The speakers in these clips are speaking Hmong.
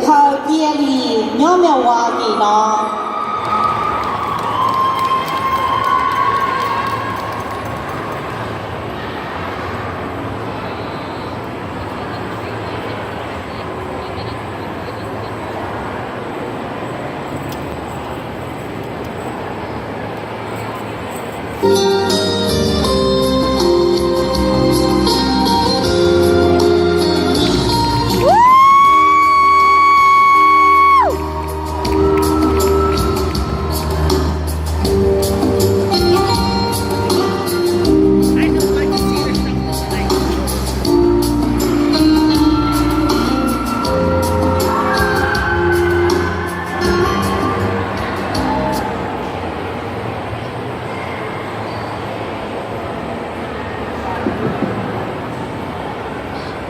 Khaws cia li nyob me ua tim no.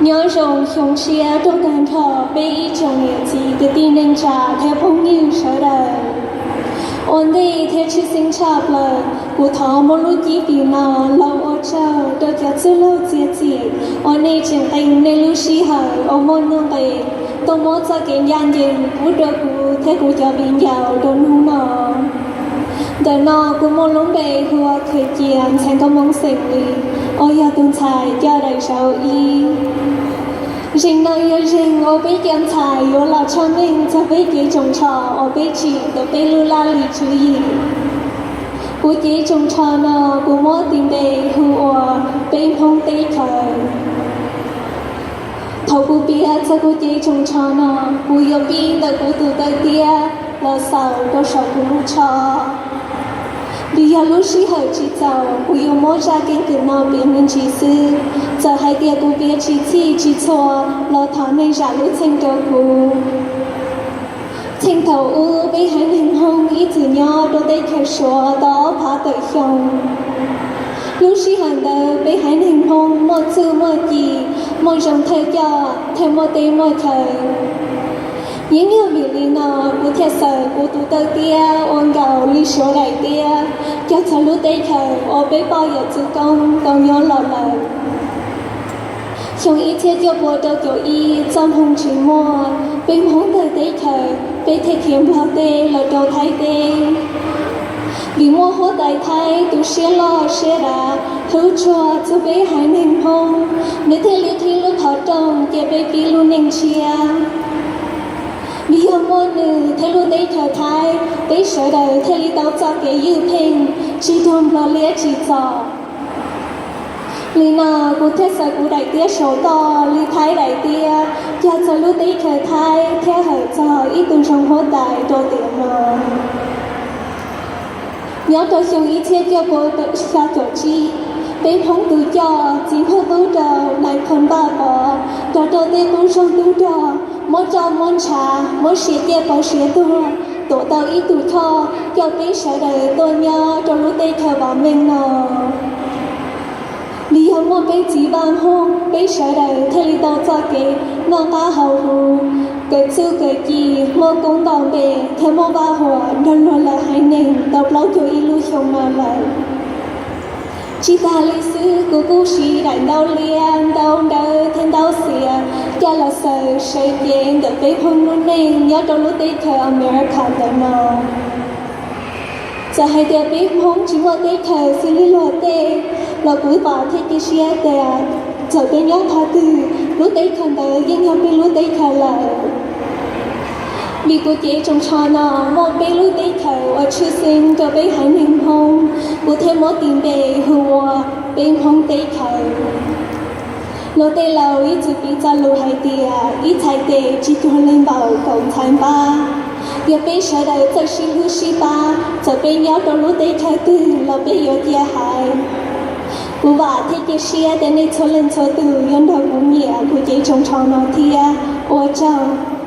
Nyob zoo xyoo tshiab tuaj tag nrho peb ib tsoom niam txiv kwv tij neej tsa thiab phooj ywg sawv daws. Ua ntej thiab tshwj xeeb tshaj plaws, kuv thov muab lub cib fim no los ua tsaug rau cov txwj laug txiav txim uas nej tseem qee nej lub sij hawm uas muaj nuj nqis tuaj muab txoj kev ncaj ncees pub rau kuv thiab kuv cov viv ncaus rau hnub no. Ntawm no kuv muaj lub npe hu ua Khwv Cia ntxhais nkauj Hmoob xeem Lis, uas yog tus ntxhais coj daim zauv ib. Zeem no yog zeem uas peb cov ntxhais yuav los tshaj meej txog peb cev tsoos tsho uas peb tsim ntawm peb lub laj lim tswv yim. Kuv cev tsoos tsho no kuv muab tis npe hu ua Peb Hmoob Teb Chaws. Thaum kuv piav txog kuv cev tsoos tsho no, kuv yuav pib ntawm kuv tus taw tiab los xaus rau saum kuv lub tsho. Vim yog lub sij hawm tsis txaus, kuv yuav muab zaj keeb kwm no piav me ntsis xwb. Txawm hais tias kuv piav tsis txhij tsis txhua los thov nej zam lub txim rau kuv. Txheej thaum ub peb haiv neeg Hmoob ib txwm nyob rau teb chaws Suav tau ob phav tawm xyoo. Lub sij hawm ntawd peb haiv neeg Hmoob muaj txuj muaj ci, muaj zoo thawj coj thiab muaj teb muaj chaw. Yeej yog vim li no kuv thiaj xaws kuv tus taw tiab ua nkaus li Suav daim tiab cog txog lub teb chaws uas peb poj yawm txwv koob tau nyob los lawm. Xyoo ib txhiab cuaj pua rau caum ib txoj hmoo tsis muaj, peb Hmoob tawg teb chaws, peb thiaj khiav Nplog teb los rau Thaib teb. Vim muaj huab tais Thaib tus siab loj siab dav hlub tshua txog peb haiv neeg Hmoob, nws thiaj li qhib lub qhov rooj cia peb pib lub neej tshiab. Vim yog muaj nws thiab lub teb chaws Thaib, peb sawv daws thiaj li tau txoj kev ywj pheej, tsis raug Nplog liab tsim txom. Li no kuv thiaj xaws kuv daim tiab saum toj li Thaib daim tiab cog txog lub teb chaws Thaib thiab hawm txog ib tug zoo huab tais rau tiam no. Nyob rau xyoo ib txhiab cuaj pua xya caum tsib, peb Hmoob tus coj txiv Nplog tub rog nais phoo Npaj Pov nrog rau tej tub zog tub rog muab roj muab ntshav, muab siav ciaj pauv siav tuag, tuam tau ib tug choj coj peb sawv daws tuaj nyob rau lub teb chaws vam meej no. Vim yog muaj peb txiv Vaj Hmoob, peb sawv daws thiaj li tau txoj kev noj qab haus huv, kawm txuj kawm ci, muaj koob nto npe thiab muaj vaj huam nrog luag lawv haiv neeg tau plaub caug ib lub xyoo no lawm. Tsis tas li xwb, kuv kuj siv daim ntaub liab, ntaub dawb thiab ntaub xiav coj los xaws sawv cev ntawm peb Hmoob lub neej nyob rau lub teb chaws America ntawm no. Txawm hais tias peb Hmoob tsis muaj teb chaws xws li luag tej, los kuv vam thiab cia siab tias txawm peb nyob qhov twg, lub teb chaws ntawd yeej yog peb lub teb chaws lawm. Vim kuv cev tsoos tsho no muaj peb lub teb chaws ua tshwj xeeb rau peb haiv neeg Hmoob, kuv thiaj muab tis npe hu ua Peb Hmoob Teb Chaws. Luag tej laus ib txwm piv txoj lus hais tias ib txhais tes tsis cuag leej npaum kaum ntxhais npab. Yog peb sawv daws txawj sib hlub sib pab, txawm peb nyob rau lub teb chaws twg los peb yuav cia haiv. Kuv vam thiab cia siab tias nej txhua leej txhua tus yuav nrog kuv nyiam kuv cev tsoos tsho no thiab. Ua tsaug.